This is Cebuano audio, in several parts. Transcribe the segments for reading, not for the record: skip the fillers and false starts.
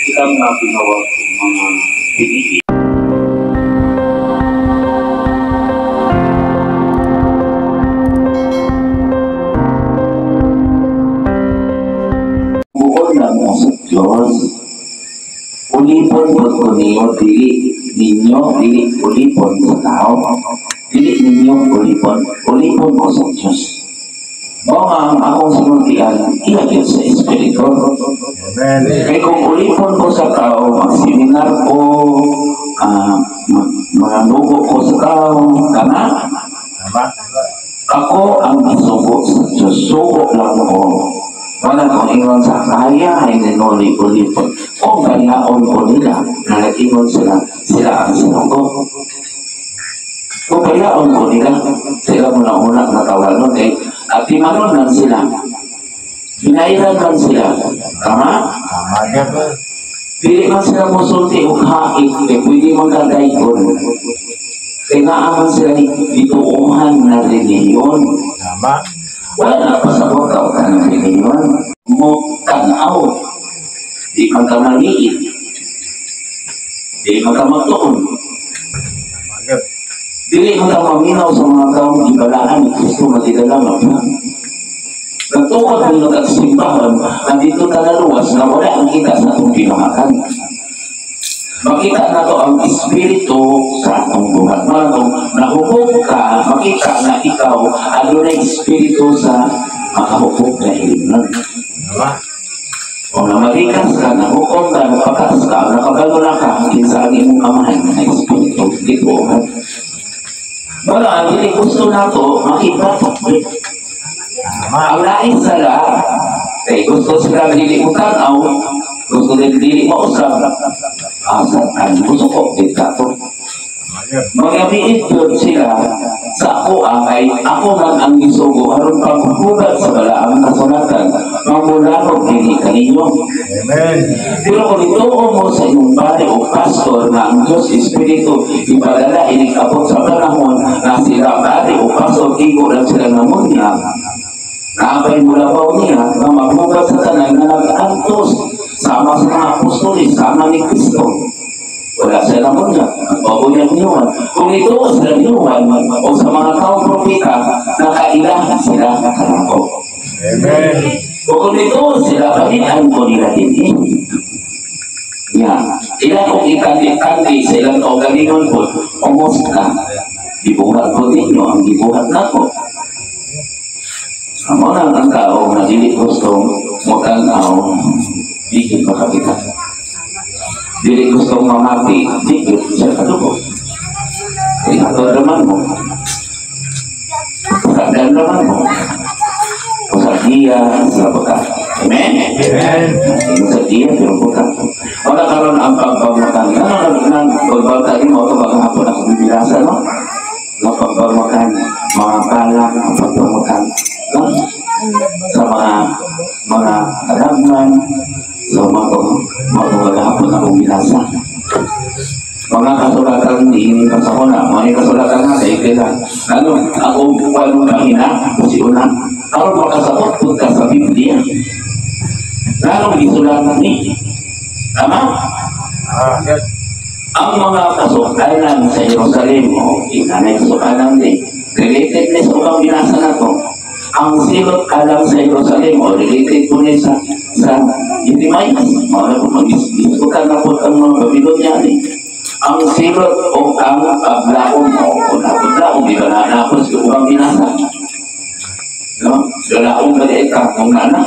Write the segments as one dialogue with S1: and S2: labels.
S1: Kitang nga tinawag mga pinili. Bukod na mo sa Diyos, ulipon po ko niyo, dili ninyo, dili ulipon sa tao, dili ninyo ulipon, ulipon ko sa Diyos. Mao nga ang akong sinultian, iya gyud sa Espiritu.
S2: Amen.
S1: Kaya kung ulipon ko sa tao, magseminar ko, manganugo ko sa tao, tama?
S2: Tama.
S1: Ako ang isugo sa Diyos, sugo lang ko. Wala kong ingon sa kaya ay ninuli ulipon. Kung ganaon ko nila, na nag-ingon sila, sila ang sinugo. Kung kayaon ko nila, sila muna-una natawanon kay at timanon man sila. Binairan man sila. Tama?
S2: Tama gyud.
S1: Dili man sila musulti og hait kay pwede man kagaygon. Kay naa man sila gituohan na relihiyon.
S2: Tama.
S1: Wala na pasabot ka og kanang relihiyon. Mo tan-aw. Di man ka maliit. Di man ka magtuon.
S2: Tama gyud.
S1: Dili man ka maminaw sa mga taong gibalaan ni Kristo magidala mo. Nagtukod ang nagsimbahon, nandito ka naluwas na wala ang kita sa atong binuhatan. Makita na to ang espiritu sa atong buhat. Mga kung nahukog ka, makita na ikaw, adunay espiritu sa makahukog na ilimnan.
S2: Tama.
S1: Kung namalikas ka, nahukog ka, napakas ka, nakabalo na ka, kinsa ang imong amahan na espiritu, gituohan. Wala, ang dili gusto na to, makita.
S2: Tama.
S1: Ang lain sala, kay gusto sila dili mo tanaw, gusto din dili mo usab. Asa ang gusto ko di ka to.
S2: Tama gyud.
S1: Mga biit yun sila sa ako kay ako man ang gisugo aron paghugat sa balaang kasulatan mamulanog dinhi kaninyo.
S2: Amen.
S1: Pero kung ituo mo sa inyong pare o pastor na ang Diyos Espiritu ipadala inikabot sa panahon na sila pare o pastor igo lang sila namunya, naabay mula ba niya na maghugat sa tanan na nag-antos sama sa mga apostolis, sama ni Kristo. Wala sila namunya, nagbabunyag ni Juan. Kung ito sila ni Juan o sa mga taong propeta, nakailahan sila nakalako.
S2: Amen.
S1: O kung ito sila, panitan ko nila din eh. Ya, ila kung ikanti-kanti sa ilang kaugalingon po, kumusta? Gibuhat ko ninyo ang gibuhat nako. Amo na ang tao na dili gusto motanaw, di gyud makakita. Dili gusto mamati, di gyud siya kadugo. Kaya hatod naman mo. Sagan naman mo. O sa dia, sa buta. Amen?
S2: Amen.
S1: Sa dia, pero buta. Wala karon ang pagpamakan. Ano nagpagbalta mo ito bagang hapon ako bibilasa, no? Ang pagpamakan, mga palak, ang pagpamakan, no? Sa mga kadagman, so mga hapon akong binasa. Mga kasulatan ni Kasakona, mga kasulatan na kay kaya ano ako walong kahina si una aron makasabot pud ka sa Biblia. Lalo gisulat ni tama?
S2: Yes.
S1: Ang mga kasukanan sa Jerusalem, o inanay kasukanan ni related ni sa ubang binasa na to. Ang silot alang sa Jerusalem, o related po ni sa Jeremias. Mga mag-isgutan na po ang mga Babylonia ni. Ang silot o ang paglaom o paglaom, di ba na napos sa ubang binasa? No? Galaong maliit ka kung nana.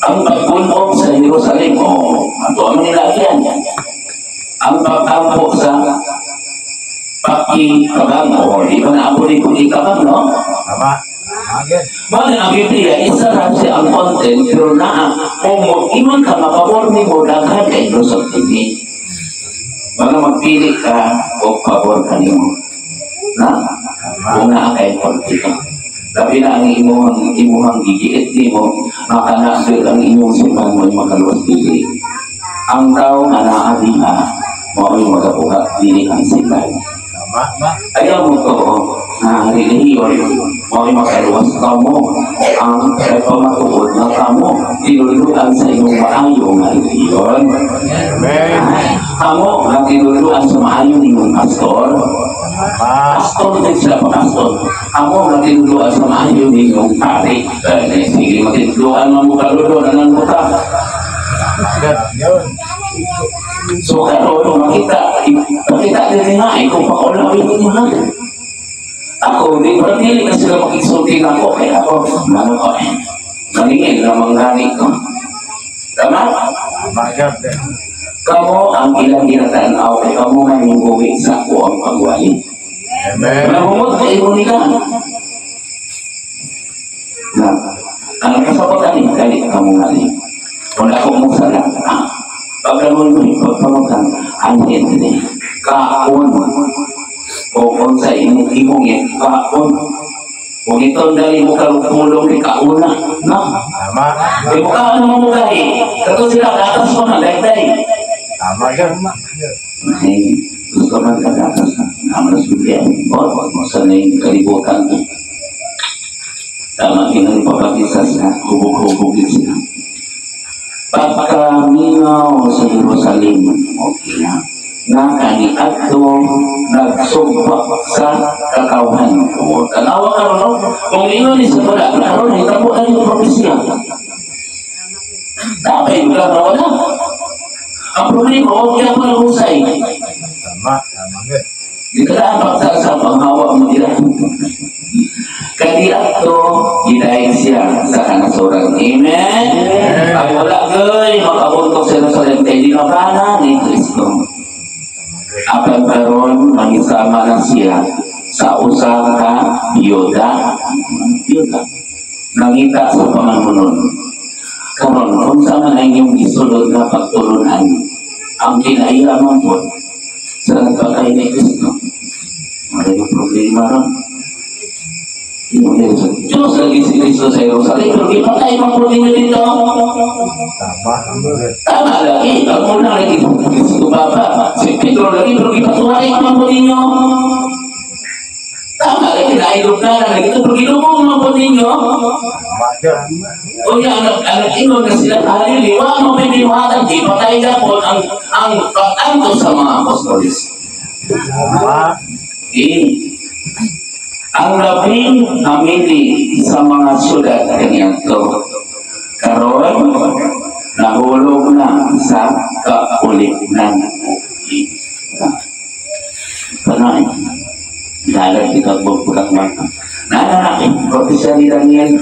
S1: Ang pagpunog sa Jerusalem, o ato ang nilagyan. Ang pagkampo sa pakikabang, o di ba na ako rin pakikabang, no?
S2: Tama.
S1: Mga ang Biblia, isa lang siya ang content, pero naa, kung mag-iman ka, mapabor ni mo, daghan kay lusot ini. Mga magpili ka, o pabor ka nimo. Na? Kung naa kay konti ka. Labi na ang imuhang gigiit nimo, makanabil ang inyong simbahan mo makaluwas dili. Ang tao nga naa diha, mao'y magabuhat dili ang simbahan.
S2: Tama.
S1: Ayaw mo to, na relihiyon, mo ay makaluwas kamo ang pamatuod nga kamo tinudluan sa inyong maayo nga relihiyon.
S2: Amen.
S1: Kamo nga tinudluan sa maayo ninyong pastor.
S2: Tama.
S1: Pastor din sila pa pastor. Kamo nga tinudluan sa maayo ninyong pari. Eh, sige, matinudluan man mo kalulo, nanan mo ta.
S2: Yun.
S1: So karon makita makita din nga eh, kung pakulawin ninyo ha. Ako, di ba dili na sila makigsulti na ako, kaya ako, ano ko eh, maningil na manggani ko. Tama?
S2: Tama yun.
S1: Kamo ang ilang ginatanaw, kay kamo man yung buwi sa ako ang pagwali.
S2: Amen.
S1: Nahumot kay imo nila. Na, ang kasabot ani, dali kamo nga ni. Kung ako mo sala, pagkaroon mo, pagpamutan, ang hindi, kaon, o kung sa imong imong kaon. Kung ito dali mo karong pulong ni kauna, no?
S2: Tama.
S1: Di mo kaon mo mo gahi. Kato sila gatas mo na, dayday.
S2: Tama yun.
S1: Ay, gusto man ka gatas na. Naman na sulya. Bot, mo sa na yung kalibutan. Tama, kinang ipapakisas na, hubog-hubog din sila. Pagkaminaw sa Jerusalem, okay na. Na kaniadto nagsugba sa katawhan. O, tanawa ka no? Kung ingon ni sa wala, karon hitabo na yung propesya. Dapat lugar na wala. Ang problema, okay ako ng husay.
S2: Tama. Tama yun.
S1: Di ka dapat sa panghawa mo nila. Kaniadto, gidaig siya sa kanasuran. Amen? Ay wala gay, makabuntok sa Jerusalem kay dinabana ni Kristo. Apan karon mangisama na siya sa usa ka biyuda. Biyuda. Nangita sa pangamunon. Karon kung sa man ang inyong gisulod nga pagtulunan, ang kinaiya man po sa nagpakay ni Kristo. Wala yung problema ron. Diyos lagi si Kristo sa Jerusalem, pero gipatay man po ninyo dito.
S2: Tama.
S1: Tama lagi, ang una lagi Kristo Baba, si Pedro lagi, pero gipatuhay man po ninyo. Tama lagi, nailog na lang lagi ito, pero gilubong man po ninyo.
S2: Tama yun.
S1: O yan, ang ingon na sila, halili, wa mo bibinuhatan, di patay gapon ang pag-anto sa mga apostolis.
S2: Tama.
S1: Eh, ang labing hamili sa mga syudad kaniadto karon nahulog na sa kaulipnan. Okay. Panay. Dalag kita bukak mata. Nananaki, propesya ni Daniel.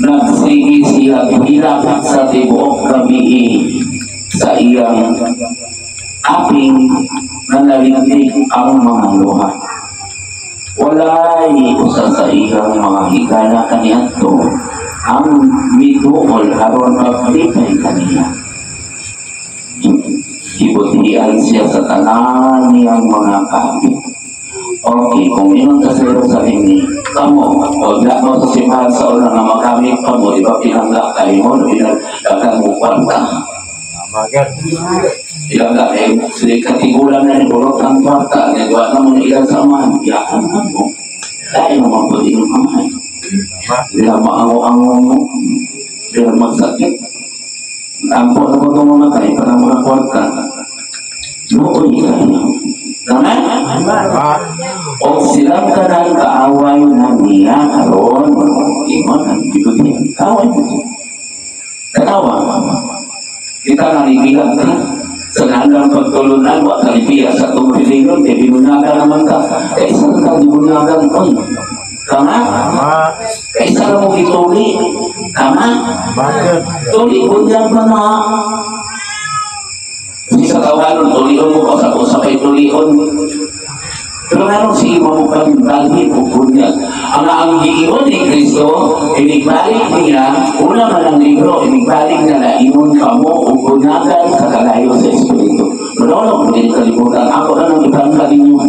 S1: Nagsige siya hilak sa tibuok gabii sa iyang aping nanaliglig ang mga luha. Walay usa sa iyang mga higala kaniadto ang miduol aron maglipay kaniya. Gibutian siya sa tanan niyang mga kaapit. Okay, kung ingon ka sa Jerusalem ni kamo, o na mo sa simbahan sa una nga magamit pa mo, di ba pinangga kayo mo, pinagdagan mo kwarta.
S2: Tama yun.
S1: Pinangga kayo, sila katigulan na ni burot ang kwarta, nagawa na mo na ilang samahan, yakan na mo. Dahil naman po din ang kamay.
S2: Tama.
S1: Bila maango-ango mo, bila magsakit. Ampo na mo itong mamatay para mga kwarta. Nooy kayo. Tama?
S2: Tama.
S1: O silang kanang kaaway na niya karon, ingon ang bigot niya. Kaaway mo. Katawa. Kita nalibilang ka. Sa nalang pagtulunan, wa kalibiya sa itong reliyon, kay binunagan naman ka. Kay isa ka binunagan, oy. Tama?
S2: Tama.
S1: Kay isa ka mo gituli. Tama?
S2: Tama yun.
S1: Tuli, bunyag man na. Kasi sa tawanon, tulion mo pa sa usapay tulion. Pero meron si imo mo kang dalhin o bunyag. Ang giingon ni Kristo, inigbalik niya, una man ang libro, inigbalik niya na ingon ka mo o bunyagan sa kalayo sa Espiritu. Manolog mo din kalibutan. Ako na nang ibangka ninyo.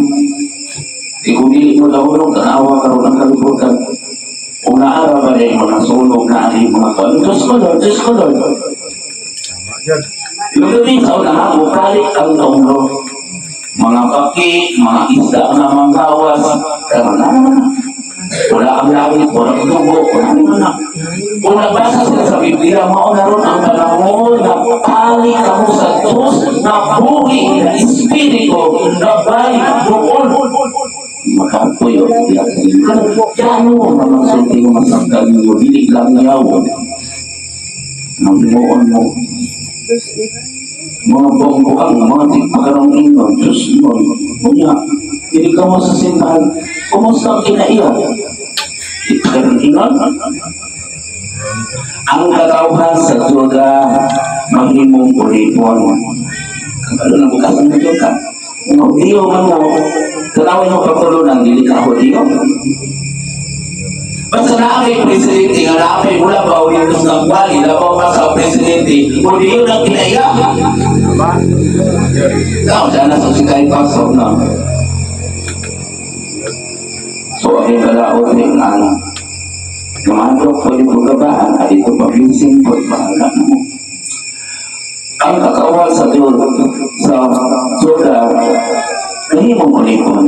S1: Di kung dili mo dahulog, tanawa karon ang kalibutan. Kung naara ba rin mga sunog na ali mga kwan, Diyos ko Lord, Diyos ko Lord.
S2: Tama yun.
S1: Yung gabi sa una ha, bukalik ang tonglo. Mga paki, mga isda nga manggawas, pero na naman na. Wala ang langit, wala ang dugo, wala naman na. Kung nagbasa sila sa Biblia, mao na ron ang panahon na pali kamo sa Diyos na buhi na Espiritu na balik doon. Makapuyo, kano na magsulti mo masaktan mo, dili lang yaw. Nangmuon mo. Mga bongbuang, mga tigpakarong ingon, Diyos mo, kunya, dili ka mo sa simbahan, kumusta ang kinaiya? Tigpakarong ingon? Ang katawhan sa Juda, mahimong ulipon. Kabalo na bukas ang Juda. Kung Hudiyo man mo, tanawin mo pagtulunan, dili ka Hudiyo. Basta na kay presidente nga naa kay mula ba o yung sa kwali, labaw pa sa presidente, Hudiyo ng kinaiya.
S2: Tama.
S1: Ikaw, dyan na sa sikay pasok na. So, ang kalaot ng ano, Gumadok pwede ko gabaan, at ito pabilisin po, bahala na mo. Ang kakawal sa Diyos, sa Juda, nahimong ulipon.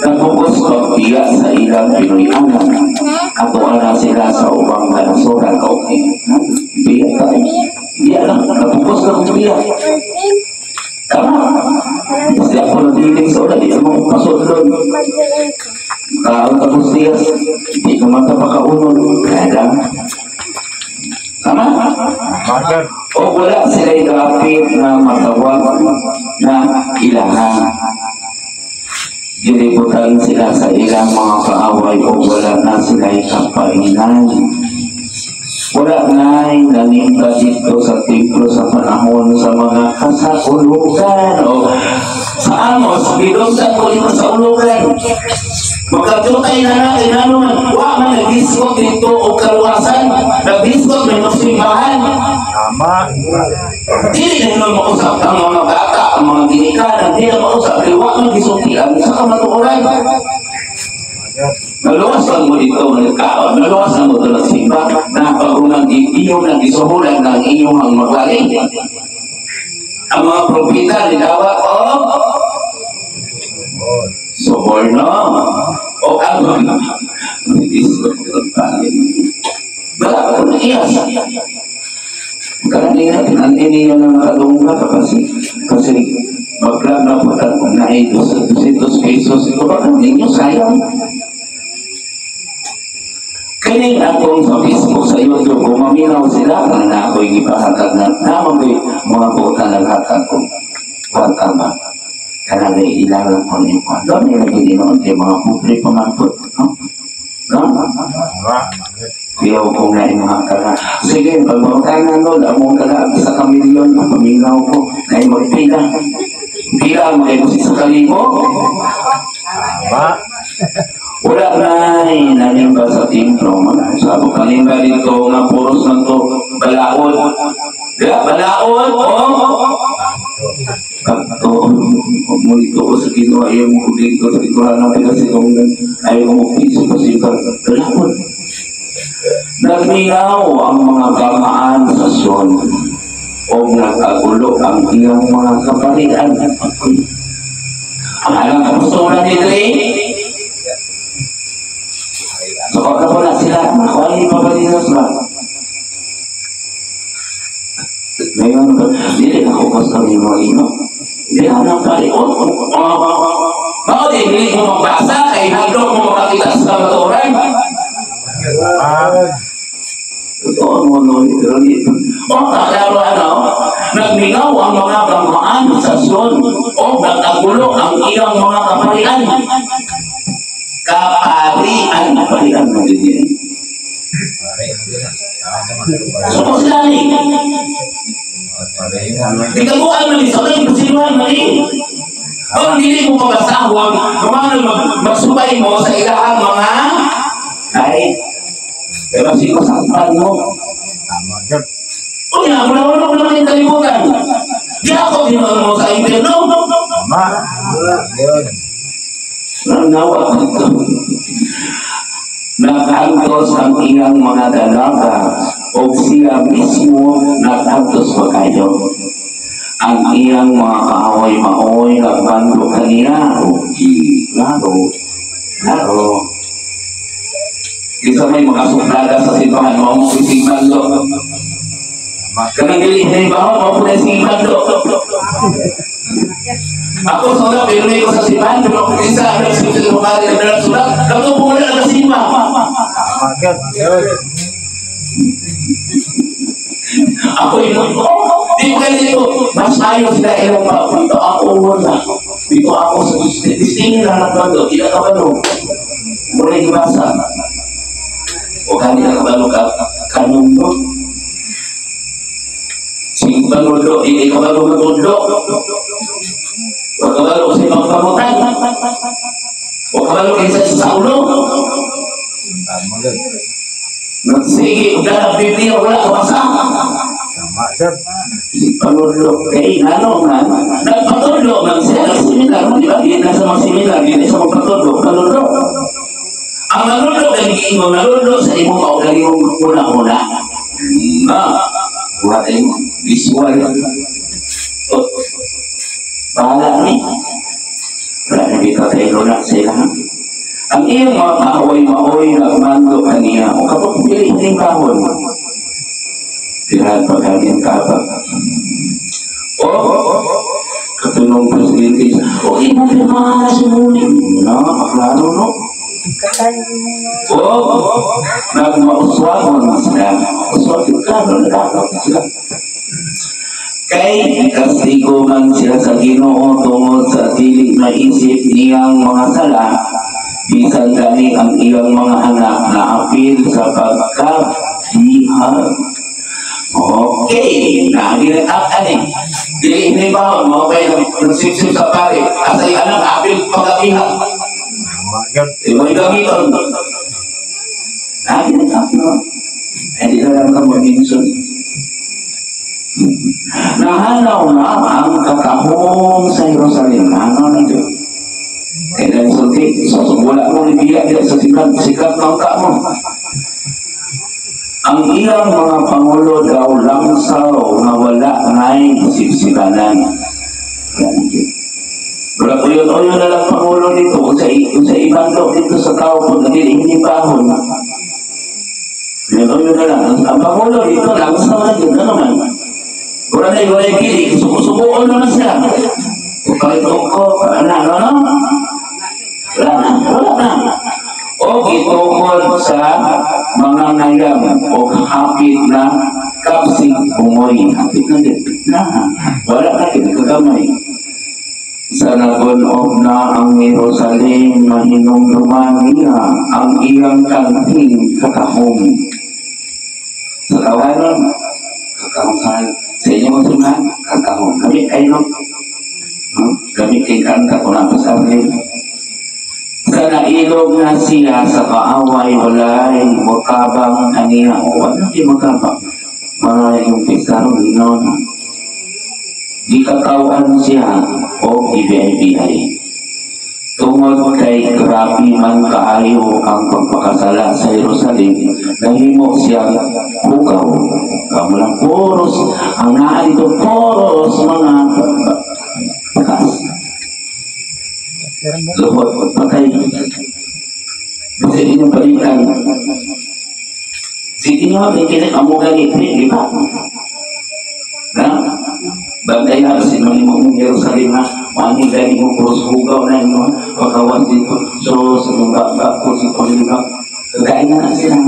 S1: Nagpupos pagbiya sa ilang Pinoy-anan. Ato na sila sa ubang kanasoran. Okay. Biya tayo. Biya lang. Nagpupos na kung biya. Tama. Kasi ako nagdilig sa ulan, di mo pasudlon. Kaon tapos diyas, di ka man pakaunod. Kaya lang. Tama?
S2: Tama gyud.
S1: O wala sila'y dapit na matawag na ilahan. Gilibutan sila sa ilang mga kaaway o wala na sila'y kapainan. Wala na'y nanimba dito sa templo sa panahon sa mga kasaulugan. O sa Amos, gidumtan ko ito sa ulugan. Magkatutay na na, inanon, wa man nag-disco dito o kaluwasan, nag-disco may simbahan.
S2: Tama.
S1: Dili na naman mausap ang mga bata, ang mga ginikanan, di na mausap, kaya wa man gisultian sa kamatuoran.
S2: Tama gyud.
S1: Naluwas lang mo dito, nagkaon, naluwas lang mo ito nagsimba, na pag-unang iyong nagisuhulan ng inyong ang magwali. Ang mga propeta, nidawat o suborno. O ang wala ko na iyas. Karanihan, natin ninyo na nakadungga ka kasi kasi mag-vlog na po kung na 200 pesos ito ba ninyo sayang. Kini akong sa Facebook, sa YouTube, kung maminaw sila, ang na ako'y gipahatag na namang ko'y mga buta naghatag ko. Kwarta ba? Kanang ilangan ko ni Juan. Doon nila ginoon kay mga pobre pa man po. No? No?
S2: Tama.
S1: Kuyaw ko nga yung mga kala. Sige, pag mga na nun, among kala sa kamilyon, ang paminaw ko, na magpila. Pila, mga sa kalimo.
S2: Tama.
S1: Wala na nanimba sa templo. Sabi kanimba dito nga puros na to balaod. Diba? Balaod o Pagto, muli ko sa Ginoo, ayaw mo ko dito sa Ginoo, na sa Ginoo, ayaw mo piso kasi balaod. Nagmingaw ang mga gamaan sa Sion o nagkagulo ang iyang mga kaparian. Ang alang kapustulan nito eh. So, kung na na sila, makuha pa ba dito ba? Ngayon, dili ako basta ni mo ino. Hindi na nang pari. Oh. Mao di, dili mo magbasa, kay hadlok mo makakita sa kamatuoran.
S2: Tama.
S1: Totoo mo, no? Pero dito. Oh, kaklaro ano? Nagmingaw ang mga gamaan sa Sion o nagkagulo ang iyang mga kaparian. Kaparian. Kaparian mo din yan. So, kung sila ni, Ikaguan man sa kay pasinuhan man eh. Kung dili mo mabasahon, kumano magsubay mo sa ilahang mga ay pero sino sakpan mo?
S2: Tama gyud.
S1: Unya, wala wala naman yung kalibutan. Di ako ginawa mo sa impyerno.
S2: Tama. Gyud.
S1: Nanawa ito. Nagkantos ang ilang mga dalaga o sila mismo nagkantos pa kayo. Ang iyang mga kaaway maoy nagbando kaniya. Okay, klaro. Klaro. Isa may mga suplada sa simbahan, mao mo si bando. Kanang dili hinibahon, mao po na si bando. Ako sa una, pero ko sa simbahan, pero kung isa, ano, sa mga nagdalang sulat, katupo mo na nagasimba.
S2: Tama gyud. Yun.
S1: Ako yung, oh, di ko kayo dito. Mas ayaw sila ilang pa. Dito ako wala. Dito ako sa distingin na nagbando. Di ka kabalo. Mula gibasa. O kani ka kabalo ka kanundo. Sing banundo, hindi kabalo matundo. O kabalo sa ibang pamutan. O kabalo kinsa sa ulo.
S2: Tama gyud.
S1: Nagsige, ug ang Biblia wala ka basa.
S2: Tama gyud.
S1: Panudlo kay ngano nga nagpatudlo man siya sa seminar mo, di ba? Di na sa mga seminar, di na sa magpatudlo, panudlo. Ang nanudlo kay giingon nanudlo sa imong kaugalingong una-una. Na, buhat mo visual. Oh, bahala ni. Wala na dito tayo na sila. Ang iyong mga kaaway maoy nagmando kaniya o kapag pili ning kahon. Tirahan pa kanyang kabag. O, katulong presidente, o imo pirmahan na sumuni. No, klaro no. O, nagmauswagon sila. Uswagon ka, no, nagkakaw sila. Kay kastigo man sila sa Ginoo tungod sa dili maisip niyang mga sala, bisan gani ang iyang mga anak na apil sa pagkabihag. Okay, naginatap ani. Dili ini ba mo kay nagsipsip sa pare, asa yung anak apil pagkabihag.
S2: Tama gyud.
S1: Di ba gamiton? Naginatap no. Eh di na lang ka mo minsan. Nahanaw na ang katahong sa Jerusalem. Nahanaw na Diyos. Kaya dahil sulti, so wala mo ni biya dila sa sikat, sikat na ka mo. Ang iyang mga pangulo daw langsaw nga wala ngay sipsipanan. Wala na Diyos. Wala uyon-uyon na lang pangulo dito. Kung sa ibang do dito sa tao po, naging hinipahon. Uyon-uyon na lang. Ang pangulo dito, langsaw na Diyos. Ano man? Wala na iwalay gili, suko-sukoon naman sila. Kahit ko, ano, ano, ano? Wala na, wala na. O gitukod sa mga ngayam o hapit na kapsig bungoy. Hapit na din. Na, wala na din, kagamay. Sa nagunob na ang Jerusalem, mahinumduman niya ang iyang kanting kakahong. Sa tawanan, kakahong sa inyo mo simbahan, kakahong. Gamit kayo, no? No? Gamit kay kanta kung napasarili. Sa nailog na siya sa kaaway, walay mutabang kaniya. O, wala di mutabang. Mga yung pisaro, linaw na. Di katawan siya o ibiyay-biyay. Tungod kay grabe man kaayo ang pagpakasala sa Jerusalem, nahimo siyang hugaw. Kamo lang puros, ang naa dito puros mga bakas. Luhod, patay. Kasi inyong palitan. Sige nyo, may kinig, amo ganit, di ba? Na? Bagay na, kasi manimo mong Jerusalem na, wani gani mo puros hugaw na inyo, pagkawas dito. So, sa mga bak ko, sa pagkakak, kakain na na sila.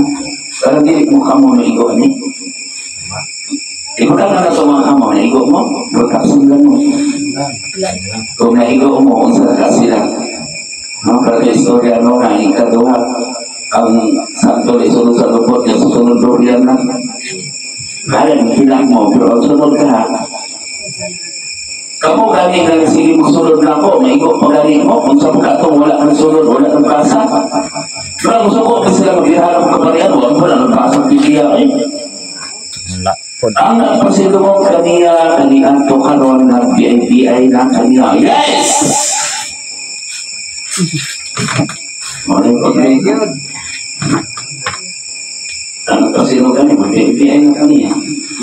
S1: Parang dili mo kamo na igo, ani? Igo ka na sa mga kamo, naigo mo, magkapsin lang mo. Kung naigo mo, unsa ka sila. No, pero kay istorya, no, na ikaduha, ang santo ni sulod sa lupot, yung susunod durian na. Kaya, hilak mo, pero ang sunod ka, kamu gani nga sige mo sulod na ako, maigo pa gani mo, kung sa pagkatong wala kang sulod, wala kang kasa. Pero gusto ko, kasi sila maghiharap kabarian, wala mo lang ang kasa pipiya eh.
S2: Wala po.
S1: Ang nagpasilong kaniya, kanianto karon na BIBI na kaniya. Yes!
S2: Very good.
S1: Ang nagpasilong kaniya, mag-BIBI na kaniya.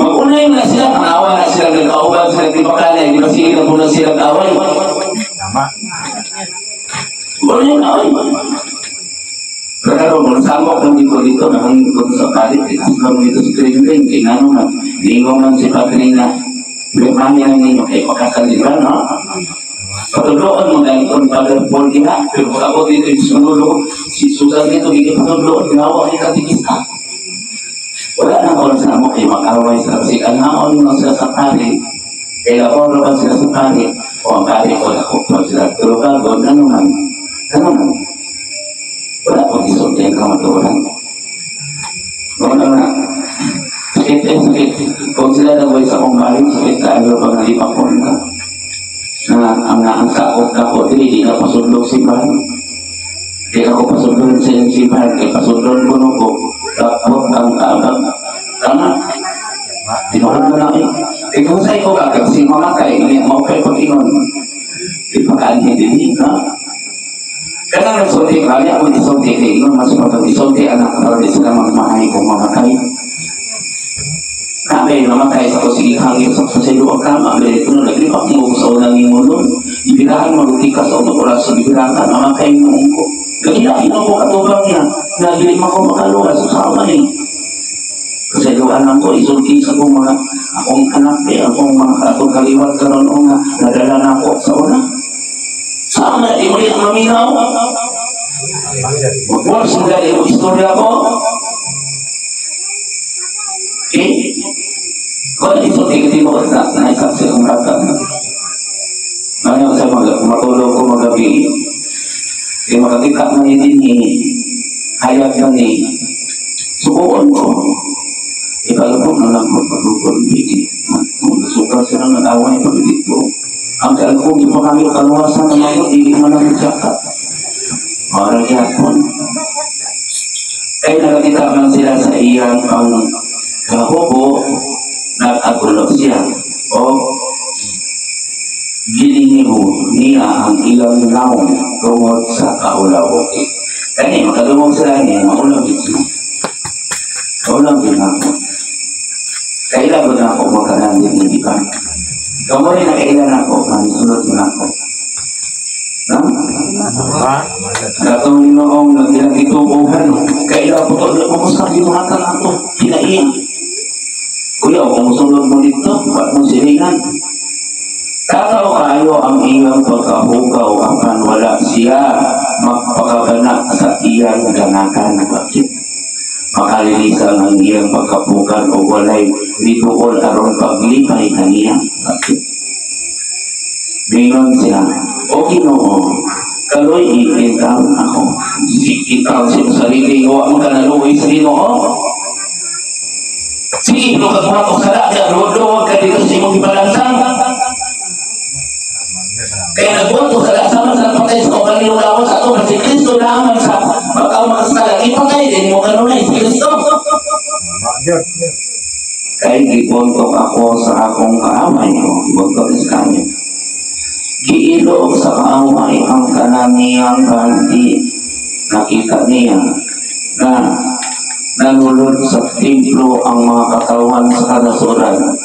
S1: Mag-unay na sila, panawa na sila, nagkauban sila, di ba kanay, di ba sige na po na sila away.
S2: Tama.
S1: Wala yung away. Pero kung samok lang dito dito, nakangikot sa palit, itas lang dito sa kring-kring, kaya nga, lingaw man si Padre na, pirmahin na ninyo, kay pakasal, di ba, no? Patudloan mo dahil kung Father Paul diha, pero pag ako dito yung sunulo, si Susan dito, hindi patudloan, ginawa ni katikista. Wala na ako sa mo kay makaway sa si anaon mo sila sa pari. Kaya ako ba sila sa pari, o ang pari ko ako pa sila. Pero bago, ano man, ano man. Wala akong isulti ang kamatuoran. Wala na. Sakit eh, sakit. Kung sila nagway sa akong bahay, sakit ka, ano ba nalipakon ka? Na ang sakot ako, dili, di na pasudlog si bahay. Di ako pasudlog sa iyong simbahan, kay pasudlog ko no ko, tapos ang kaabag. Tama? Tinuod mo na eh. Ikaw sa ikaw ka, kasi mga kay, mo kay pag-ingon. Di pa kaanhin din, ha? Kanang nagsulti ka, niya akong isulti kay ingon, mas pag isulti anak, para di sila magmahay kung mamatay. Kami, mamatay sa ko, sige, hangin sa sa ang kama, ganito na, naglipak mo sa unang imulon, ibirahan mo, ka sa unang oras sa ibirahan, mamatay mo ko. Lagi ko katubang niya, nagilip ako makaluwas, sa ni. Kasi doon lang ko, isulti sa kong mga, akong anak, eh, akong mga katong kaliwat karon o nga, nadala na ako sa una. Sama, di mo rin ang maminaw. Mag-works mo dahil yung istorya ko. Okay? Kung isulti, hindi mo na, naisaksi akong rata. Ngayon sa matulog ko magabi, kaya makakita na ni din hayag na ni, subuon ko. Ikalapog na lang magpagugol, hindi. Nasuka sila nag-away pag dito. Ang kalapog, yung kami kaluwasan na mga hindi man ang jakat. Para yapon. Kaya nakakita man sila sa iyang pang kahubo, nag-agulo siya. O gilingibo niya ang ilang naong tungod sa kaulaw. Kani, makadungog sila niya, maulaw dito. Maulaw din ako. Kailan ba na ako magkanan din, di ba? Kamu rin nakailan ako, manisulot mo na ako. No?
S2: Tama.
S1: Katong noong nagkitubuhan, kailan po ito, kumusta binuhatan ako, kinaiyan. Kuya, kung musulot mo dito, ba't mo silingan? Tataw kayo ang iyang pagkahugaw, apan wala siya magpakagana sa iyang ganakan. Bakit? Makalilisan ang iyang pagkapukan o walay mituol aron paglipay kaniya. Bakit? Bingon siya, o Ginoo, kaloy ikintaw ako. Sikitaw siya sa sarili ko, ang kanaluoy sa Ginoo. Sige, no kagbuhat og sala, luwag ka dito sa imong gibalansang. Kaya nagbuhat og sala, sama sa patay sa kaugalingong lawas ato, si Kristo naman sa bakaw makasala, ipatay din mo kanunay si Kristo. Kay gibontok ako sa akong kaaway, o gibontok is kami. Giilog sa kaaway ang kananiyang baldi. Nakita niya na nanulod sa templo ang mga katawan sa kanasuran,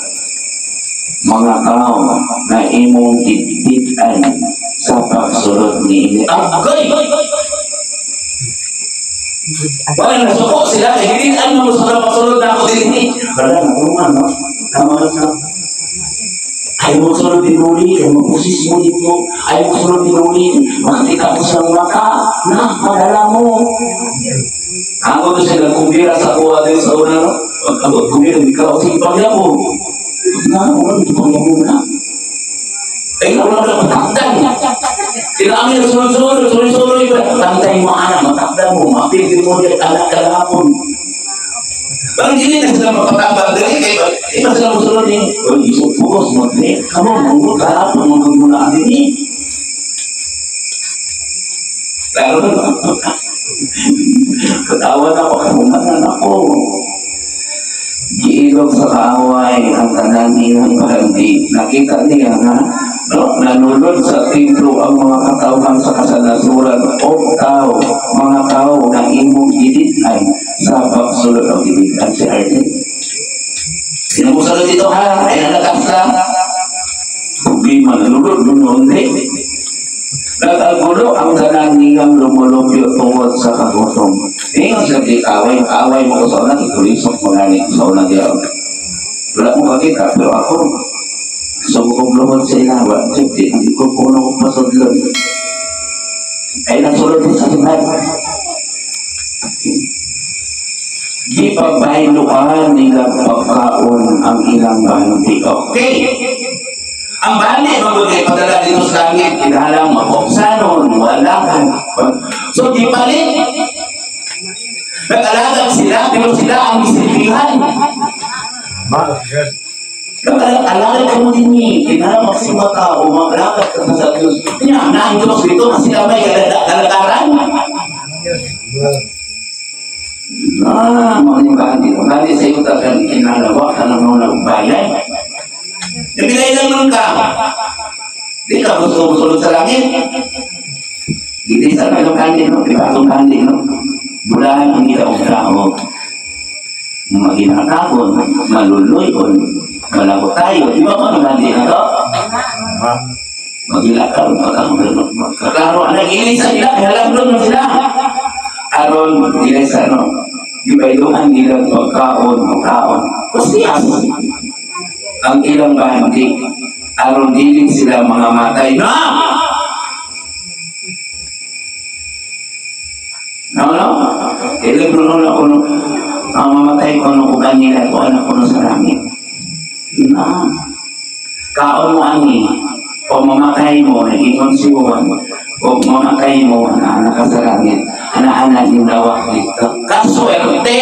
S1: mga tao na imong gitbitan sa pagsulod ni ini. Agay! Wala, nasuko sila. Gitbitan mo sa pagsulod na ako din. Wala, natulungan, no? Tama na sa Ayaw mo sulod din uli, ayaw mo pusis mo dito, ayaw mo sulod din uli, makakita mo sa mata, na, madala mo. Ako to sila, kumbira sa kuha din sa una, no? Pag-abot, kumbira, di ka, sige, pagya mo. Na, wala, di pagya mo na. Ay, wala na, matakdan. Kailangan yung sunod-sunod, sunod-sunod, tantay mo, anak, matakdan mo, mapigil mo din, anak, kalapon. Parang hindi na sila mapatambang dali, kaya iba sila musunod eh. O, isupos mo, dali. Kamu, mungkot, kalapon, mungkot mo na din eh. Lalo na, katawan ako, kahumanan ako. Giilog sa kaaway ang tanan niyang bahandi. Nakita niya na no, nanulod sa templo ang mga katauhan sa kasanasuran o tao, mga tao na imong gilitan sa pagsulod o gilitan si Arden. Sino mo sa dito ha? Ay nalakas ka. Problema na lulod, lunondi. Nagagulo ang tanan niyang lumulupyo tungod sa kagutom. Ingon sila di away, away mo ko sa una, itulisok mo gani sa una diyaw. Wala mo kakita, pero ako, sumukong luhod sa ilawa, di, hindi ko puno kong pasudlon. Ay nasulod din sa Tuhan. Di pagbahiluan nila pagkaon ang ilang bandi. Okay! Ang bandi, mabuti, padala dito sa langit, kinahalang mapoksanon, wala. So, di palit. Nag-alagang sila, pero sila ang isilbihan. Nag-alagang ka mo din eh. Kinahalang magsima ka o mag-alagad ka sa Diyos. Kanya, na ang Diyos dito na sila may kalagaran. Ah, mga yung bandi. Bandi sa iyo talagang kinalawa ka lang ng bayan. Nabigay lang nun ka. Di ka gusto musulod sa langit. Hindi sa itong kandi, no? Di ba itong kandi, no? Bulahan ang ilaw tao. Maginatakon, maluluyon, malabo tayo. Di ba po ang kandi na to? Magilakaw, pagkaklaro. Ang nag-iisa nila, kaya lang sila. Aron, dili sa ano, gibayluhan nila pagkaon, pagkaon. Pasiyas. Ang ilang bandi, aron dili sila mga matay. No! No, no? Kailan ko na ako, ang mamatay ko nung ugan nila, ko anak ko sa langit. No. Kaon mo ani, o mamatay mo, nag-ingon si Juan, o mamatay mo, anak ka sa langit, anak-anak yung lawak dito. Kaswerte!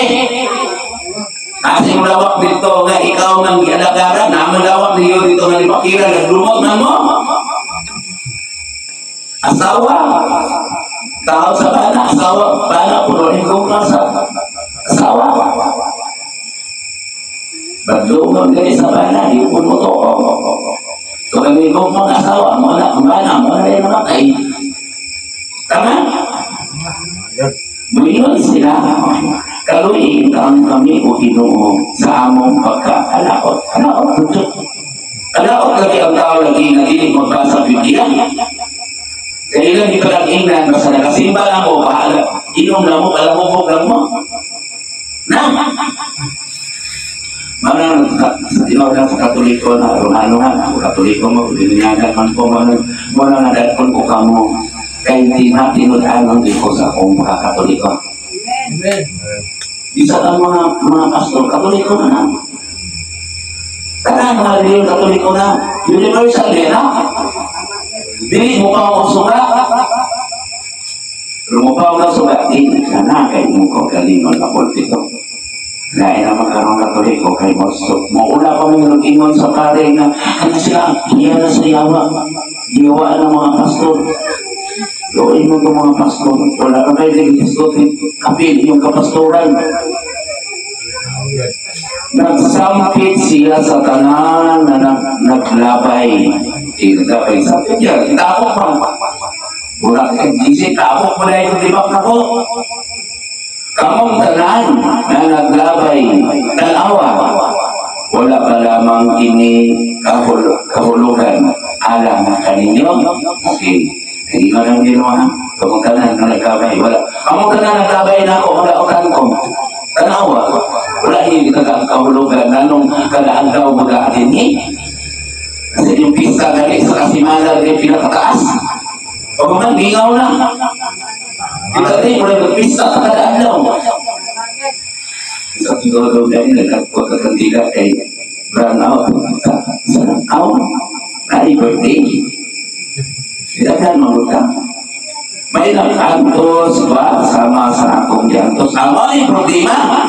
S1: Kasi yung lawak dito nga ikaw nang gialagaran, naman lawak niyo dito nga lipakira, naglumot na mo. Asawa! Tao sa bana, asawa, bana, puno rin kong sa asawa. Bagdungon kayo sa bana, di po mo to. So kami kong mga asawa, mo na, bana, mo na rin namatay. Tama? Muingon sila, kaluin ang kami o Ginoo sa among pagkaalaot. Alaot, alaot lagi ang tao lagi na dili magbasa Biblia. Kailan di pa lang ingnan, basta nakasimba lang mo, bahala, inom lang mo, palamubog lang mo. Na! Manang sa tinawag lang sa Katoliko na Romano ha, ako Katoliko mo, bininyagan man ko, manang nadagpon ko kamo, kay tinatinud-anon din ko sa akong mga Katoliko. Amen. Isa ang mga pastor, Katoliko na na. Tanan, mga reliyon Katoliko na. Universal din, ha? Dili mo pa ako suga. Pero mo pa ako suga, di ka na kay mo ko galingon na pulpito. Lain ang magkaroon Katoliko kay mo. So, maula pa mo nag-ingon sa pare nga, ano sila, hiya na sa yawa. Yawa ng mga pastor. Loin mo itong mga pastor. Wala kang kayo nag-discutin. Kapil, yung kapastoran. Nagsampit sila sa tanan na naglabay. Eh, naglabay. Sampit yan. Tapok pa. Wala kang gising. Tapok mo na yung libak na ko. Kamong tanan na naglabay. Tanawa. Wala pa lamang kini kahulugan. Alam na kaninyo. Okay. Hindi man ang ginawa. Kamong tanan na naglabay. Wala. Kamong tanan na naglabay na ako. Wala utan ko. Tanawa. Wala hindi kahulugan. Anong kalaagaw mag-aatin eh? Kasi yung pista gali sa kasimala yung pinakataas. Pag man, lingaw na. Kita rin, wala magpista sa kada adlaw. Sa tungod dahil nagkakantila kay brown out. Sa out, ay birthday. Tidak mamuta. May nag-antos ba sama sa akong giantos? Ang may problema.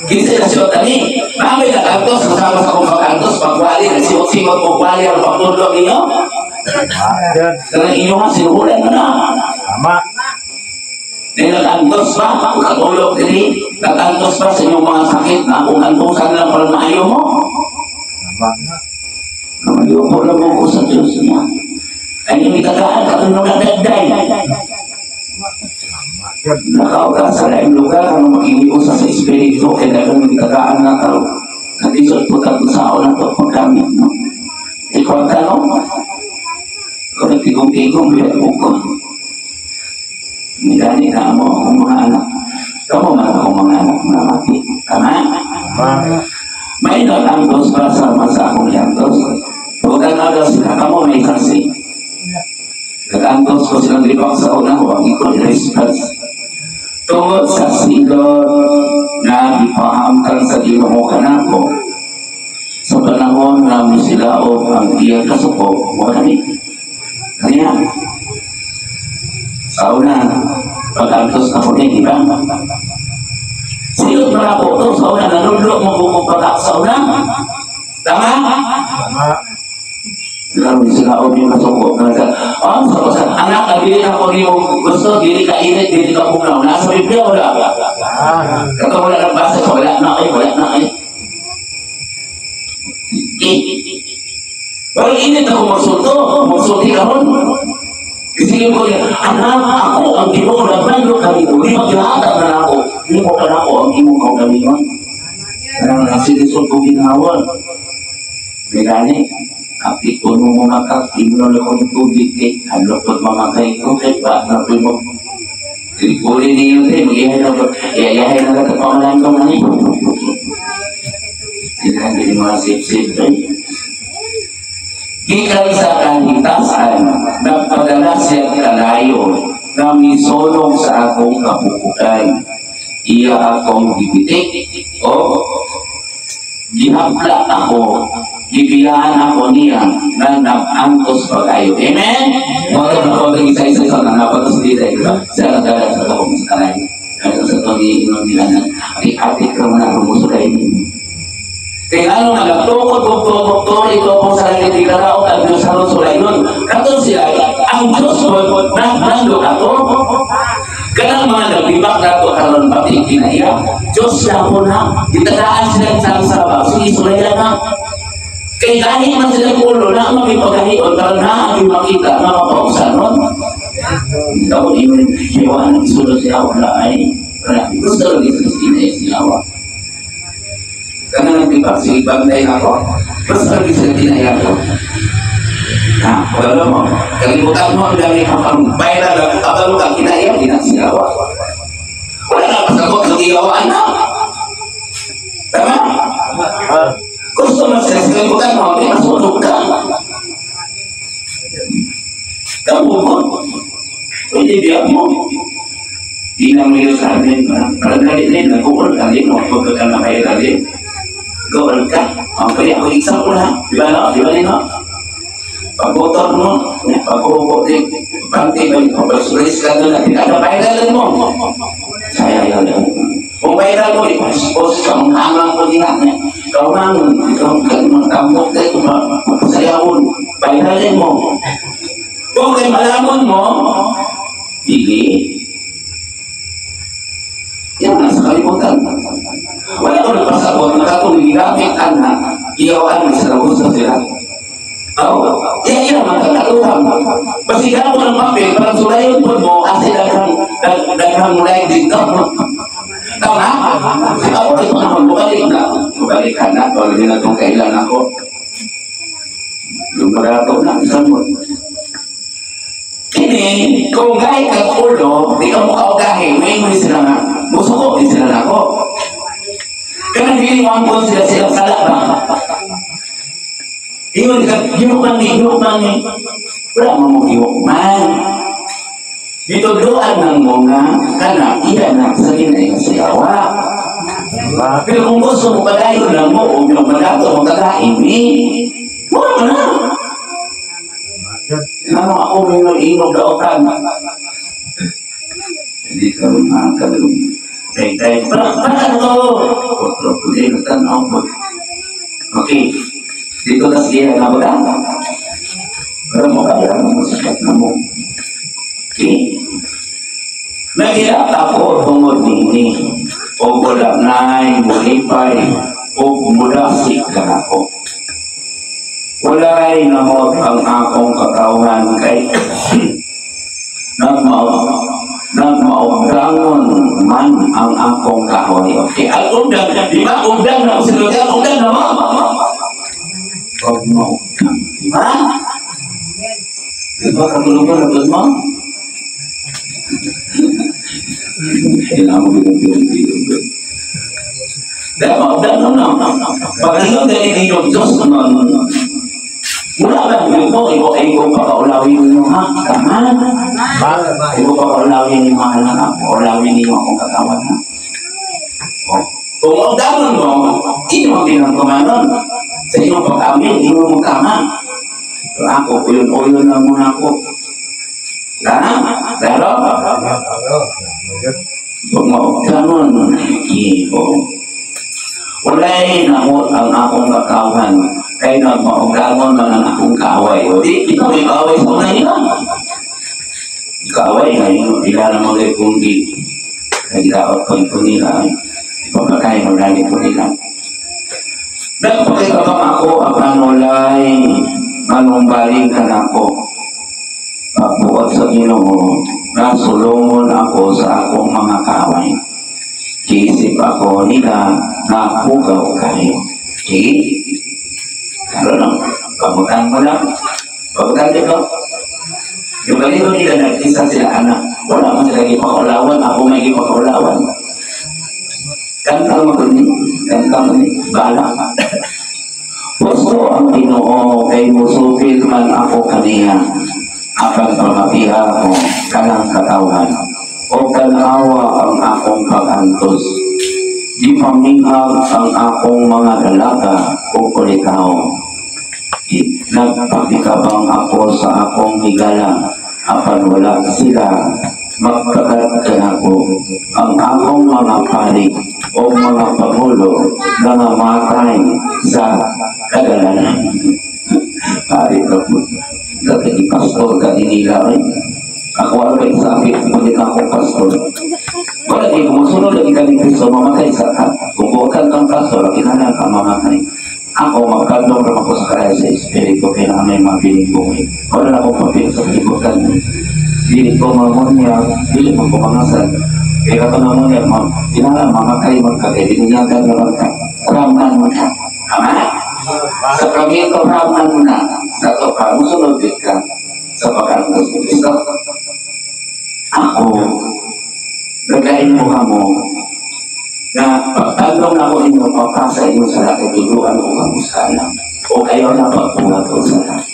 S1: Kinsa na siya tani? May nag-antos kasama sa akong pag-antos, pagwali, nagsimot-simot o wali ang pagtulog ninyo? Kanang inyo nga, sinuhulan mo na.
S2: Tama.
S1: May nag-antos ba? Katulog dili? Nag-antos ba sa inyong mga sakit na kung antosan lang para maayo mo?
S2: Tama.
S1: Mayuko lang ko sa Diyos niya. Ay yung itagaan, katulog na dagday. Nakauta sa laing lugar, ano makikiusa sa Espiritu, kaya dagang itagaan na tao. Nag-isod po tatlo sa na ito paggamit, no? Ikaw ang tanong? Ikaw nagtigong-tigong, bilang ko. Gani na mo akong mga anak. Kamo man akong mga anak mga mati. Tama?
S2: Tama.
S1: May nag-antos ba sama sa akong iantos? Huwag kang agas sila, kamo may saksi. Nag-antos ko silang libang sa una, huwag iko response. Tungod sa silot na gipahamtang sa Ginoo kanako sa panahon nga misilaob ang iyang kasuko, wala ni. Kanya, sa una, pag-antos ako ni, di ba? Silot na ako to, sa una, nanudlo mo kung pagak sa una. Tama?
S2: Tama.
S1: Lalo sila o yung kasuko. Oh, sa anak, ang dili ako nimo gusto, dili ka init, dili ka pugnaw. Nasa Biblia wala.
S2: Ah.
S1: Kato wala nang basa, wala na ay, wala na ay. Eh, pero init ako magsulto, magsulti ka ron. Sige ko niya, anak, ako ang Ginoo nagbando kanimo, di maghihatag na ako. Di mo ka nako ang imong kaugalingon. Kanang nasilisod ko ginhawa. May gani, kapit ko nung mga imno na ko ng tubig kay hadlok pag mamatay ko kay ba na mo. Uli niyo tayo, mag-ihay na ko. Iyayahay na ka pamalan ko na niyo. Hindi mga sip-sip. Gikan sa kahitasan, nagpadala siya kalayo, na misolong sa akong kapupukan. Iya akong gibitik, o gihapla ako, gibiyaan ako niya na nag-angkos pag-ayo. Amen? Mga ito na isa-isa sa nangapatos dito, di ba? Sa nagdala sa akong sa kalay. Kaya sa ito, iinom nila na, ati-ati ka mo na rumusulay ninyo. Kaya ano nga, nagtukod, tukod, tukod, ito kung sa langit, ikaraot ang Diyos sa sulay nun. Kato sila, ang Diyos mo, nagmando ka to. Kanang mga nagbibak na to, karon pati kinaiya, Diyos na po na, gitadaan sila sa sabang, sige, sulay lang ha. Kay gahi man sila ulo na magipaghahion, karon na ang makita, nga mapausan nun. Ikaw, yun, iwan, isulod siya, wala ay, wala. Gusto lang isulod siya, siya. Kanang nagtibak, sige, bantay ako. Basta lagi sila tinaya ko. Ha, wala mo. Kalimutan mo ang dami kang pang viral ang kabalo ka, kinaya, ginasiyawa. Wala na pasabot sa giyawaan na. Tama?
S2: Tama.
S1: Gusto mo sila, kalimutan mo, di masunog ka. Kamu mo. Pwede biyak mo. Di na mo yun sa amin. Parang galit din, nag-uol ka din, pagka na kayo galit. Goal ka. Okay, ako example ha. Di ba no? Di ba no? Pag-motor mo, pag-upo, bangti, pag-sulis ka doon, ano, viral mo. Saya yun. Kung viral mo, i-post ka, manghangang ko niya. Ikaw nga, ikaw magtambok tayo, masayawon. Viralin mo. Kung kay malamon mo, dili. Yan nasa kalimutan. Wala ko nagpasabot, nakatong ginamit anak, iyawaan may sa gusto sila. Oo. Yan yan, mga katuhan. Basihan mo ng papel, parang sulayon po mo, kasi daghang mulay dito. Tama? Ako ito naman, bumalik na. Bumalik ka na, wala din na itong kailan ako. Lumarato na, isang mo. Kini, kung gahi kang ulo, di ka mukha gahi, may mo sila nga. Musuko, di sila na ako. Kanang dili mo ang sila silang sala ba? Ingon ka, gihukman ni, gihukman ni. Wala mo mo gihukman. Gitudloan ng mga kana, iya na sa ginay siyawa.
S2: Tama.
S1: Pero kung gusto mo padayon lang mo, o magmadato mo kagain ni, wala na.
S2: Tama.
S1: Ano ako may mag-inog daotan. Hindi ka makakalong. Kay para ano to? Otro puli tanaw mo. Okay. Dito na siya na ba? Pero mo kaya mo sakat na mo. Okay. Nagilap ako tungod nini. O wala na'y mulipay o mulasik ka ako. Wala'y namot ang akong katawhan kay nagmaugdangon man ang akong kaaway. Okay, ang ugdang, di ba? Ugdang na ako sila. Ugdang na mo. Huwag mo ugdang. Di ba? Di ba katulugan na doon mo? Kailangan mo bilang bilang. Dahil maugdang no, no. Pag ingon dahil yung Diyos, no, no, no. Mula ba yung mo, ikaw ay ikaw pakaulawin mo, ha? Tama? Ikaw pakaulawin ni mahal na paulawin niyo akong katawan, ha? O, kung maugdangon mo, hindi mo ginagawa sa iyong pag-amin, hindi mo tama. Pero ako, uyon-uyon lang muna ako. Ha? Pero, kung maugdangon, ikaw. Walay namot ang akong katawhan, kay nagmaugangon man ang akong kaaway. O di, ikaw may kaaway sa una nila. Kaaway, ngayon, ila naman kay kundi. Kaya ko ito nila. Ipapatay, marami ko nila. Nagpakikabang ako, apan walay manumbaling ka na ako. Pagbuot sa Ginoo, nasulungon ako sa akong mga kaaway. Kiisip ako nila na hugaw kayo. Okay? Klaro no? Pabutan mo lang. Pabutan dito. Yung ganito nila, nag-isa sila anak. Wala man sila gipakaulawan. Ako may gipakaulawan. Kanta mo ni. Kanta mo ni. Bala. Gusto ang Ginoo kay musupil man ako kaniya. Apan pamatiha ko kanang katawhan. O kanawa ang akong pag-antos. Di paminghag ang akong mga dalaga o kulitaw. Nagpakikabang ako sa akong higala, apan wala sila magkagat kanako. Ang akong mga pari o mga pangulo nangamatay sa kagalanan. Pari ka po. Dati pastor ka nila eh. Ako ang kay sakit, ngunit ako pastor. Wala di, kung musunod lagi ka ni Kristo, mamatay sa ka. Kung buwagkan kang pastor, kinahanglan ka mamatay. Ako, magkadlong naman ko sa kaya sa Espiritu, kaya may mabiling buhay. Wala na akong papel sa kalibutan. Dili ko mamunya, dili mo kumangasal. Kaya ka mamunya, kinahanglan mamatay man ka, kaya binunyagan naman ka. Ramnan mo ka. Tama? Sa kamito, ramnan mo na. Sa to ka, musunod din ka sa pag-antos ni Kristo. Ako, nagain mo ka mo, na pagtandong ako ninyo, papasa inyo sa lahat, tuduan ko kamo sa alam. O kayo na pagbuhat ko sa lahat.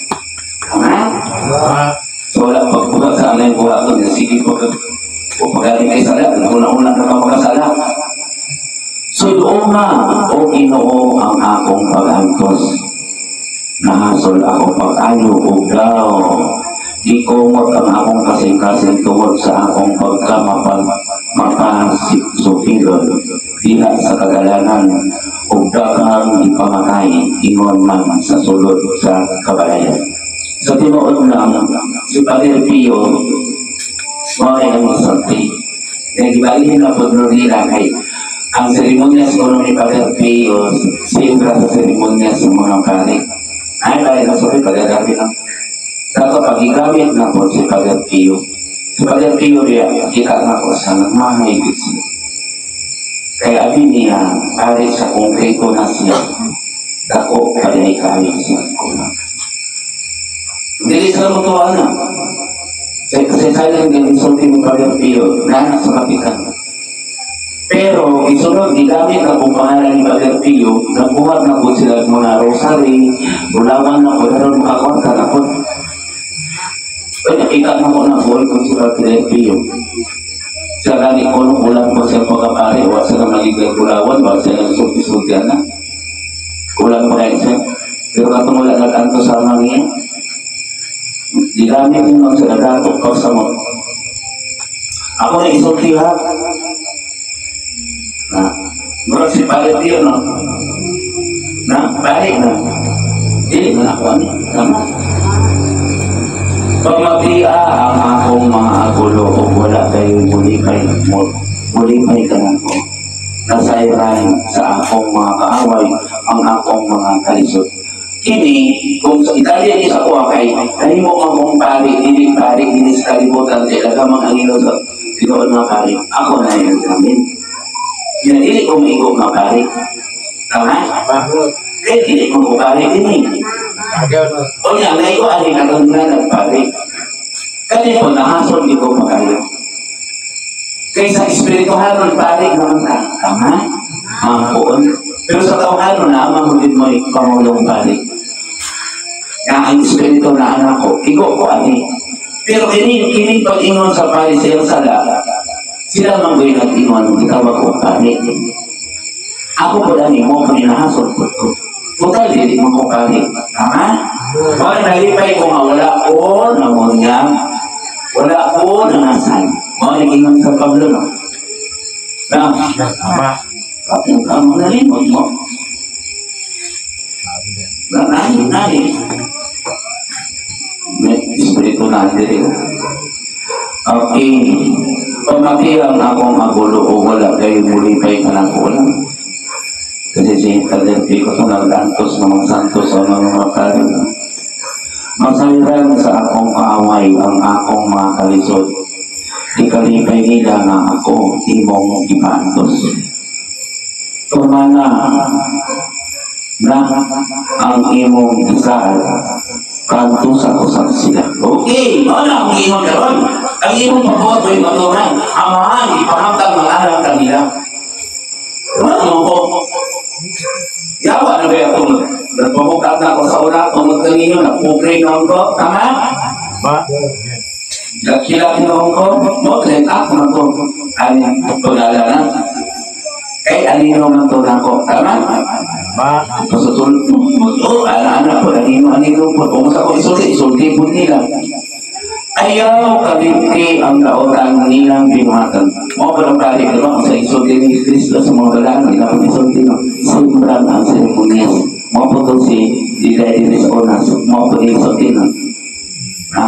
S1: Tama? So wala pagbuhat sa alam, buhat ko niya, sige po, o pagaling kayo sa lahat, una-una na ka makasala. So doon nga, o Ginoo ang akong pag-antos. Nahasol ako pag-ayo o daw. Gikumot ang akong kasing-kasing tungod sa akong pagkamapasupilon diha sa kagalanan ug daghang gipamatay ingon man sa sulod sa kabalayan. Sa tinuod lang, si Padre Pio mao ang isulti. Kaya gibalihin na po nila kay ang seremonyas ko ni Padre Pio siyempre sa seremonyas sa mga pari. Ay, kaya na sorry, pagagamit lang. Sa pagigamit na po si Padre Pio. Si Padre Pio niya, kita na ko sa nagmahigit siya. Kaya abi niya, pari sa konkreto na siya, dako kaya kaayo siya kulang. Hindi sila matuwa na. Kasi sayang din insulti ni Padre Pio, na sa kapitan. Pero isunod, gigamit na kung pangalan ni Padre Pio, nabuhat na po sila mga rosary, bulawan na po, pero makakonta na po. Ay, nakita na ko na buhay ko si Padre Pio. Sa gani ko, nung ulan po siya pagkapari, wa sila magiging bulawan, wa sila nagsulti-sulti na. Kulang pa kayo siya. Pero katong wala nag-anto sa mga niya, gigamit mo sila datok pa sa mo. Ako na isulti ha. Na, murag si Padre Pio, no? Na, pare na. Dili mo na ako, ano? Tama? Pamatia ang akong mga agulo o wala kayo muli pa'y kanako. Nasayran sa akong mga kaaway ang akong mga kalisod. Kini, kung sa Italia ni sa kuha kay, kahimo man kong pari, dili pari, dili sa kalibutan, kay lagamang ang ilo sa tinuod mga pari. Ako na yung namin. Nga dili ko maigo nga pari. Tama? Kaya dili ko ko pari dini. O nga, naigo ani karon nga nagpari. Kani po, nahasol di ko magayo. Kaysa espirituhanon, pari naman ta. Tama? Mga. Pero sa tawhanon, na ama mo din mo pangulong pari. Nga ang espiritu na anak ko, igo ko ani. Pero kini kini pag-ingon sa pari sa iyang sala, sila man go'y nag-ingon, gitawag ko pari. Ako po ani mo ko inahasol po ko. Total, dili mo ko pari. Tama? Mao nalipay ko nga wala ko namunyag, wala ko nangasan. Mao ingon sa Pablo, no? Na, kapag ka mo nalimot mo. Na, nani, nani. May espiritu na diri. Okay. Pamati ang akong agulo o wala kayo mulipay ka ng kulang. Kasi si Father Pico sa nag-antos ng mga santos sa mga pari. Masayran sa akong kaaway ang akong mga kalisod. Ikalipay nila nga ako imong ipaantos. Tumana na ang imong gisaad kanto sa usap sila. Okay, mao na akong ingon karon. Ang imong pagbuhat mo'y maturan. Amahan, ipahamtang mga anak kanila. Wala mo ko. Yawa na ba ako? Nagpabukat na ako sa una, tungod kaninyo, nagpupray na ko. Tama? Nagkilak na ko, mo, ako na to. Ani, pag-alala na. Kay anino man to na ko. Tama? Sa tulog mo, ana-ana po, anino, anino po. Kung sa ko isulti, isulti po nila. Ayaw kalimti ang kaotan nilang binuhatan. Mo pa ng kali, di ba? Kung sa isulti ni Kristo sa mga balaan, hindi na po isulti, no? Sobrang ang seremonyas. Mo po to si Dila Iris Onas. Mo po isulti, no? Ha?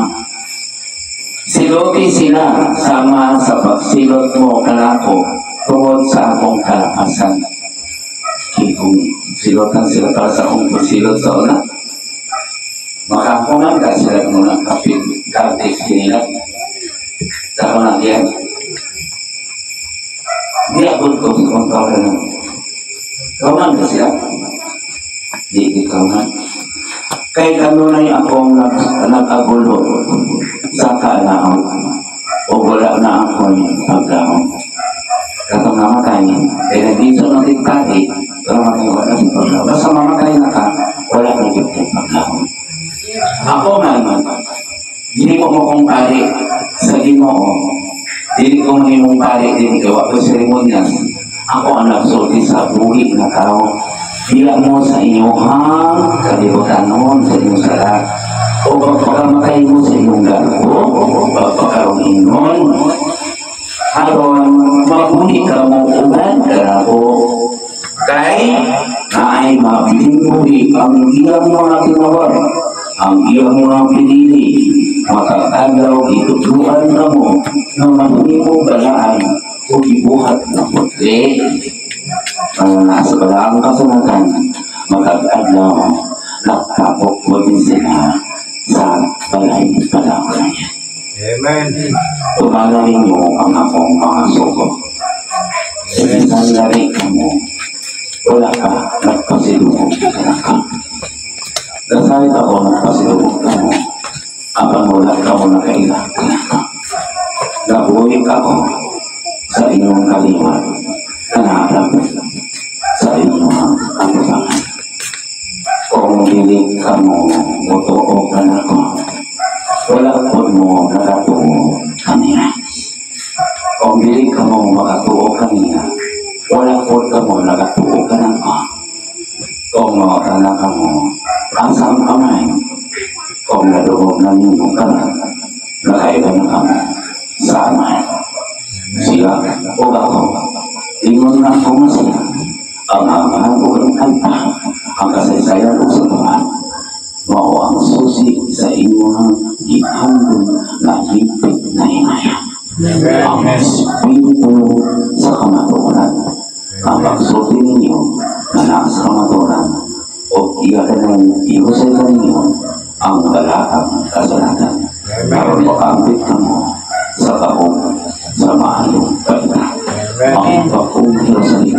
S1: Siloti sila sama sa pagsilot mo kanako tungod sa akong kalakasan. Kaya kung silotan sila para sa akong pagsilot sa una, makakunan ka sila muna kapit kartis nila sa ako na yan. Di ako ko sa kong tawagan na. Kauman ka sila? Di kauman. Kay kanunay akong nag-agulo sa kaanaon o wala na ako ni paglaon. Katong namatay, kay nagdito ng tigkati, pero matay wala sa paglaon. Basta mamatay na ka, wala na gyud kay paglaon. Ako man, dili ko mo kong pari sa Ginoo. Dili ko mahimong pari dili kay wa ko seremonyas. Ako ang nagsulti sa buhi nga tao. Dila mo sa inyong kalibutanon sa inyong sala. O pagpakamatay mo sa inyong gago, pagpakarong ingon, aron mabuhi ka mo uban kanako. Kay naay mabiling buhi ang iyang mga tinawag, ang iyang mga pinili, makakadlaw itutruan ka mo na mahimo balaan o gibuhat na puti. Ang nasa balaang kasulatan, magkag-adlaw, nagtapok mo din sila sa balay balakay.
S2: Amen.
S1: Tumala ninyo ang akong mga sugo. Sa bisan lari ka mo, wala ka, nagpasilubog ka na ka. Nasahit ako nagpasilubog ka mo, apan wala ka mo nakaila ka na ka. Nabuhay ako sa inyong kaliwat, kanaharap sa inyong katubangan. Kung dili ka mo, mutuo ka na ko, wala po mo nakatuo kaniya. Kung dili ka mo makatuo kaniya, wala po ka mo nakatuo ka na ko. Kung mawakala ka mo, asa ang kamay? Kung naduhog na ninyo ka na, nakailan na kamo sa amay. Sila o ako, ingon na ako nga sila, ang amahan o ang kanta, ang kasaysayan o sa tuwan, mao ang susi sa inyong gihandom na higpit na himaya. Ang Espiritu sa kamatuoran. Ang pagsulti ninyo na naa sa kamatuoran o iya ka ng ihusay ka ninyo ang balaang kasulatan. Aron makaambit ka mo sa kaong sa maayong balita. Ang bagong Jerusalem.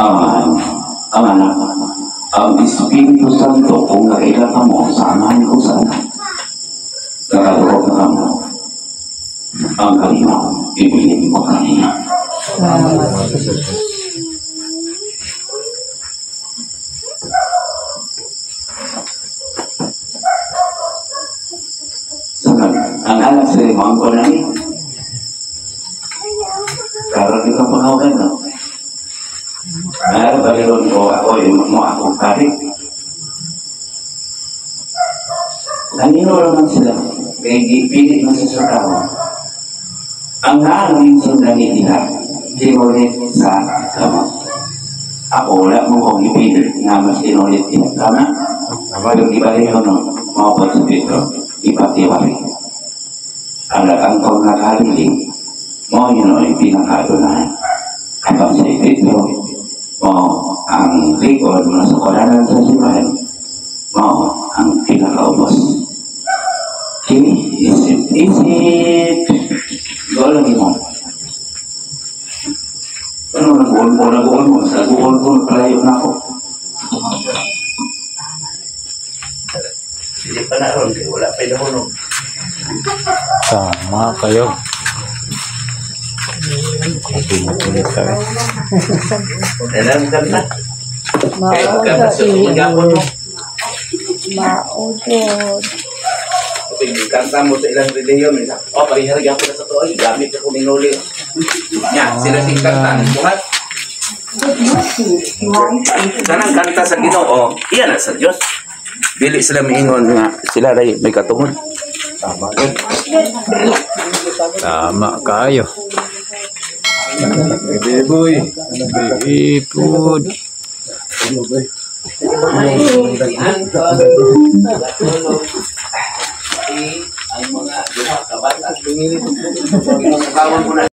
S1: Ang Anak, ang Espiritu Santo, kung nakaila kamo sa Amahan o sa Anak, nakaduha na kamo. Ang kalinaw, ibilin mo kanina.
S3: Salamat, Jesus.
S1: So, ang anak sa imo, ang ko na ni. Karon ito pangawagan, no? Ah, balilon ko ako, yung mo ako pare. Kanino naman sila? Kaya gipili man sila sa tao. Ang naangin gani nila, tinulit sa kamot. Ako, wala mo kong ipili nga mas tinulit nila. Tama? Pero ibalik ko no, mga sa Pedro, ipatiwari. Ang nagangkong nakaliling, mo yun ay pinakadunahan. Habang si Pedro, mo ang likod mo sa kolanan sa simbahan, mo ang pinakaubos. Kini, isip, isip. Go lagi mo. Ano, nag-uol ko, nag-uol mo. Sa nag-uol ko, palayo na ako.
S4: Hindi pa na ron, wala pa yung
S5: Tama kayo. Pinulit tayo.
S4: Alam ka na.
S3: Mao
S4: Kaya
S3: sa
S4: sa magyapon mo.
S3: Mao jud.
S4: Kasi kanta mo sa ilang relihiyon, minsan, oh, parehar gyapon na sa to, ay, gamit sa kuminuli. Nya, sila sing kanta, buhat. Kanang kanta sa Ginoo, iya na sa Dios. Dili sila miingon nga sila ray may katungod.
S2: Tama yun.
S5: Tama kayo.
S2: Beboy.
S5: Ipod.
S4: Ang mga duha ka bata. Tawag ko na.